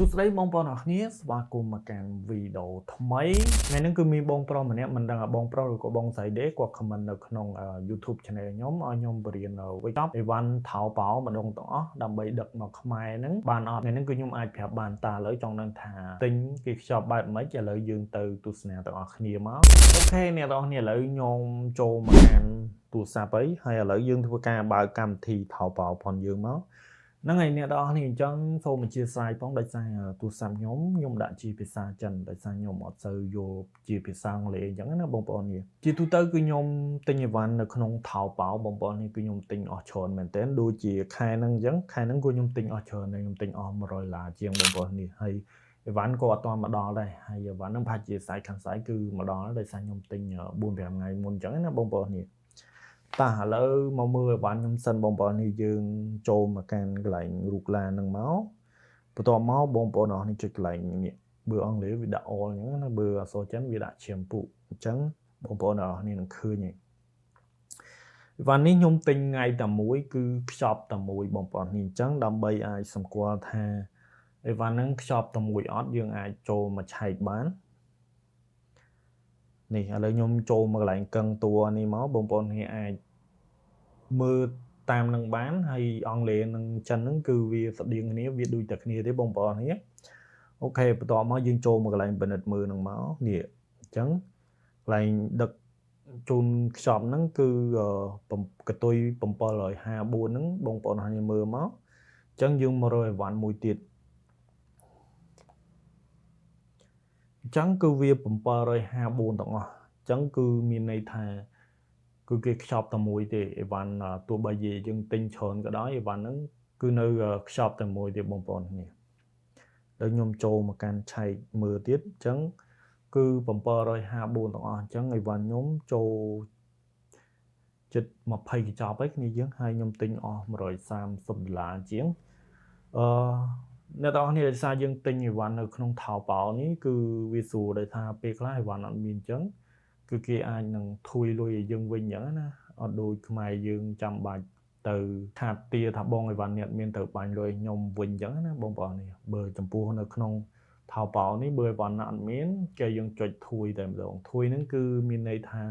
សួស្តីបងប្អូនអរគ្នាស្វាគមន៍មកកាន់វីដេអូថ្មីថ្ងៃនេះគឺមានបងប្រុសម្នាក់មិនដឹងថាបងប្រុសឬក៏បងស្រីទេគាត់ comment នៅក្នុង YouTube Channel ខ្ញុំឲ្យខ្ញុំបរៀនវេចខ្ចប់អីវ៉ាន់ថោប៉ោម្ដងទាំងអស់ដើម្បីដឹកមកខ្មែរហ្នឹងបានអត់ថ្ងៃនេះគឺខ្ញុំអាចប្រាប់បានតាឥឡូវចង់ដឹងថាទិញគេខ្ចប់បែបម៉េចឥឡូវយើងទៅទស្សនាទាំងអស់គ្នាមក OK អ្នកទាំងអស់គ្នាឥឡូវខ្ញុំចូលមកកាន់ទូរស័ព្ទអីហើយឥឡូវយើងធ្វើការបើកកម្មវិធីថោប៉ោផងយើងមកហ្នឹងហើយអ្នកទាំងអស់គ្នាអញ្ចឹងសូមអធិស្ឋានផងដោយសារទូរស័ព្ទខ្ញុំខ្ញុំដាក់ជាភាសាចិនដោយសារខ្ញុំអត់សូវយល់ជាភាសាអង់គ្លេសអញ្ចឹងណាបងប្អូននេះជាទូទៅគឺខ្ញុំទិញអីវ៉ាន់នៅក្នុងថោប៉ោបងប្អូននេះគឺខ្ញុំទិញអស់ច្រើនមែនទែនដូចជាខែហ្នឹងអញ្ចឹងខែហ្នឹងគឺខ្ញុំទិញអស់ច្រើនហើយខ្ញុំទិញអស់100ដុល្លារជាងបងប្អូននេះហើយអីវ៉ាន់ក៏អត់ទាន់មកដល់ដែរហើយអីវ៉ាន់ហ្នឹងប្រហែលជាស្អែកខាងស្អែកគឺមកដល់ដោយសារខ្ញុំទិញ4 5ថ្ងៃមុនអញ្ចឹងណាបងប្អូននេះតោះឥឡូវមកមើលអីវ៉ាន់ខ្ញុំសិនបងប្អូននេះយើងចូលមកកាន់កន្លែងរូបឡានហ្នឹងមកបន្ទាប់មកបងប្អូនអរនេះចុចកន្លែងនេះបើអង់គ្លេសវាដាក់ all អញ្ចឹងណាបើអក្សរចិនវាដាក់ឈាមពុអញ្ចឹងបងប្អូនអរនេះនឹងឃើញហើយអីវ៉ាន់នេះខ្ញុំទិញថ្ងៃតែមួយគឺខ្ចប់តែមួយបងប្អូននេះអញ្ចឹងដើម្បីអាចសម្គាល់ថាអីវ៉ាន់ហ្នឹងខ្ចប់តែមួយអត់យើងអាចចូលមកឆែកបាននេះឥឡូវខ្ញុំចូលមកកន្លែងកឹងតួនេះមកបងប្អូនគ្នាអាចមើលតាមនឹងបានហើយអង់គ្លេសនិងចិនហ្នឹងគឺវាស្តៀងគ្នាវាដូចតែគ្នាទេបងប្អូននេះOK បន្ទាប់មកយើងចូលមកកន្លែងពិនិត្យមើលហ្នឹងមកនេះអញ្ចឹងកន្លែងដឹកជូនខ្ចប់ហ្នឹងគឺកតុយ754ហ្នឹងបងប្អូនឲ្យមើលមកអញ្ចឹងយើងមករកអីវ៉ាន់មួយទៀតអញ្ចឹងគឺវា754ទាំងអស់អញ្ចឹងគឺមានន័យថាគឺគេខ្ចប់តែមួយទេអីវ៉ាន់ទោះបីជាយើងទិញច្រើនក៏ដោយអីវ៉ាន់ហ្នឹងគឺនៅខ្ចប់តែមួយទេបងប្អូននេះដល់ខ្ញុំចូលមកកាន់ឆែកមើលទៀតអញ្ចឹងគឺ754ទាំងអស់អញ្ចឹងអីវ៉ាន់ខ្ញុំចូលជិត20កញ្ចប់ហើយគ្នាយើងហើយខ្ញុំទិញអស់130ដុល្លារជាងអឺអ្នកទាំងអស់គ្នាដោយសារយើងទិញអីវ៉ាន់នៅក្នុងថោប៉ោនេះគឺវាស្រួលដោយថាពេលខ្លះអីវ៉ាន់អត់មានអញ្ចឹងគឺគេអាចនឹងធួយលុយឲ្យយើងវិញអញ្ចឹងណាអត់ដូចខ្មែរយើងចាំបាច់ទៅខាតទាថាបងអីវ៉ាន់នេះអត់មានត្រូវបាញ់លុយខ្ញុំវិញអញ្ចឹងណាបងប្អូននេះបើចំពោះនៅក្នុងថោប៉ោនេះបើអីវ៉ាន់អត់មានគេយើងចុចធួយតែម្ដងធួយហ្នឹងគឺមានន័យថា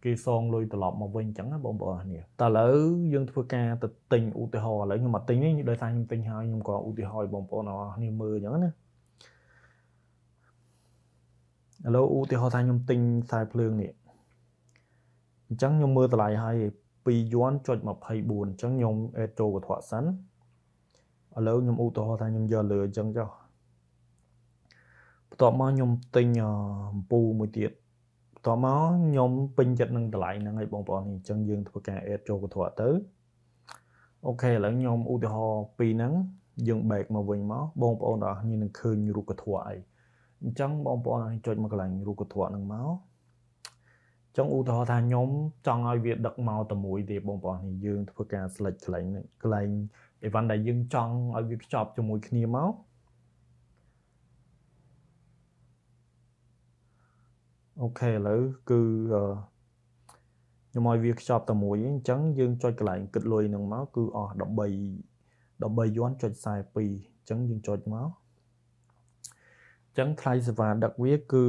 គេសងលុយត្រឡប់មកវិញអញ្ចឹងណាបងប្អូននេះតើឥឡូវយើងធ្វើការទៅទិញឧទាហរណ៍ឥឡូវខ្ញុំអត់ទិញទេដោយសារខ្ញុំទិញហើយខ្ញុំក៏ឧទាហរណ៍ឲ្យបងប្អូនអរគ្នាមើលអញ្ចឹងណាឥឡូវឧទាហរណ៍ថាខ្ញុំទិញខ្សែភ្លើងនេះអញ្ចឹងខ្ញុំមើលតម្លៃហើយ2យួនចុច24អញ្ចឹងខ្ញុំអេតចូលកន្ត្រកសិនឥឡូវខ្ញុំឧទាហរណ៍ថាខ្ញុំយកលើអញ្ចឹងចុះបន្ទាប់មកខ្ញុំទិញអំពូលមួយទៀតបន្ទាប់មកខ្ញុំពេញចិត្តនឹងតម្លៃហ្នឹងហើយបងប្អូននេះអញ្ចឹងយើងធ្វើការអេតចូលកន្ត្រកទៅOK ឥឡូវខ្ញុំឧទាហរណ៍ពីរហ្នឹងយើងបែកមកវិញមកបងប្អូនទាំងអស់គ្នានឹងឃើញរូបកន្ត្រកអីអញ្ចឹងបងប្អូនអាចចុចមកកន្លែងរូបកន្ត្រកហ្នឹងមកចង់ឧទាហរណ៍ថាខ្ញុំចង់ឲ្យវាដឹកមកតែមួយទេបងប្អូននេះយើងធ្វើការ select កន្លែងហ្នឹងកន្លែងអីវ៉ាន់ដែលយើងចង់ឲ្យវាខ្ចប់ជាមួយគ្នាមក OK ឥឡូវគឺខ្ញុំឲ្យវាខ្ចប់តែមួយអញ្ចឹងយើងចុចកន្លែងគិតលុយហ្នឹងមកគឺអស់13យួនចុច42អញ្ចឹងយើងចុចមកចឹងថ្លៃសេវាដឹកវាគឺ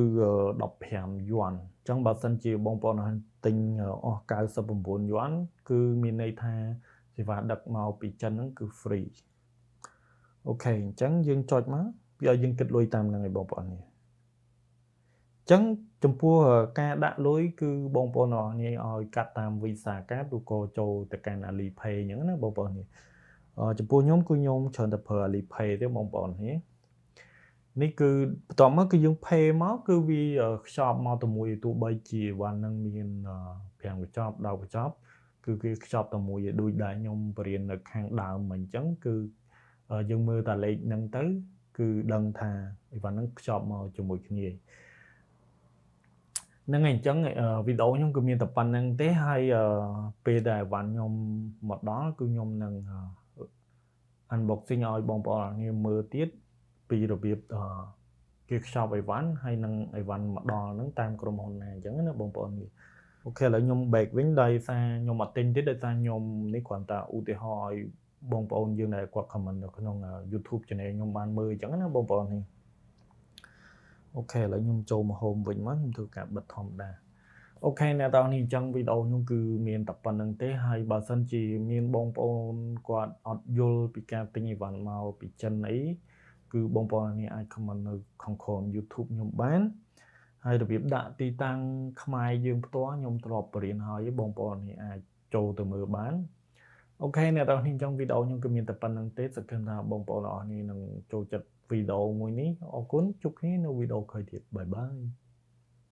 15យួនអញ្ចឹងបើសិនជាបងប្អូនទិញអស់99យួនគឺមានន័យថាសេវាដឹកមកពីចិនហ្នឹងគឺ free OK អញ្ចឹងយើងចុចមកវាឲ្យយើងគិតលុយតាមហ្នឹងឯងបងប្អូននេះអញ្ចឹងចំពោះការដាក់លុយគឺបងប្អូនអរគ្នាឲ្យកាត់តាម Visa card ឬក៏ចូលទៅកាន់ Alipay អញ្ចឹងណាបងប្អូននេះចំពោះខ្ញុំគឺខ្ញុំច្រើនតែប្រើ Alipay ទេបងប្អូននេះនេះគឺបន្ទាប់មកគឺយើង pay មកគឺវាខ្ចប់មកតែមួយទោះបីជាវ៉ាន់ហ្នឹងមាន5កញ្ចប់10កញ្ចប់គឺគេខ្ចប់តែមួយដូចដែលខ្ញុំបរៀននៅខាងដើមមកអញ្ចឹងគឺយើងមើលតាលេខហ្នឹងទៅគឺដឹងថាអីវ៉ាន់ហ្នឹងខ្ចប់មកជាមួយគ្នាហ្នឹងហើយអញ្ចឹងវីដេអូខ្ញុំគឺមានតែប៉ុណ្្នឹងទេហើយពេលដែលអីវ៉ាន់ខ្ញុំមកដល់គឺខ្ញុំនឹង unboxing ឲ្យបងប្អូនគ្នាមើលទៀតពីរបៀបគេខ្ចប់អីវ៉ាន់ហើយនឹងអីវ៉ាន់មកដល់ហ្នឹងតាមក្រុមហ៊ុនណាអញ្ចឹងណាបងប្អូននេះ OK ឥឡូវខ្ញុំ back វិញដោយសារខ្ញុំអត់ទិញទេដោយសារខ្ញុំនេះគ្រាន់តែឧទាហរណ៍ឲ្យ បងប្អូនយើងដែលគាត់ comment នៅក្នុង YouTube channel ខ្ញុំបានមើលអញ្ចឹងណាបងប្អូននេះ។ OK ឥឡូវខ្ញុំចូលមក home វិញមកខ្ញុំធ្វើការបិទធម្មតា។ OK អ្នកទាំងនេះ អញ្ចឹងវីដេអូខ្ញុំគឺមានតែប៉ុណ្្នឹងទេ ហើយបើសិនជាមានបងប្អូនគាត់អត់យល់ពីការទិញអីវ៉ាន់មកពីចិនអី គឺបងប្អូននេះអាច comment នៅខាងក្រោម YouTube ខ្ញុំបាន ហើយរបៀបដាក់ទីតាំងខ្មែរយើងផ្ទាល់ខ្ញុំធ្លាប់បរៀនហើយ បងប្អូននេះអាចចូលទៅមើលបាន។ OK អ្នកទាំងនេះ អញ្ចឹងវីដេអូខ្ញុំគឺមានតែប៉ុណ្្នឹងទេ សង្ឃឹមថាបងប្អូនទាំងអស់គ្នានឹងចូលចិត្តវីដេអូមួយនេះ។ អរគុណ ជួបគ្នានៅវីដេអូក្រោយទៀត បាយបាយ។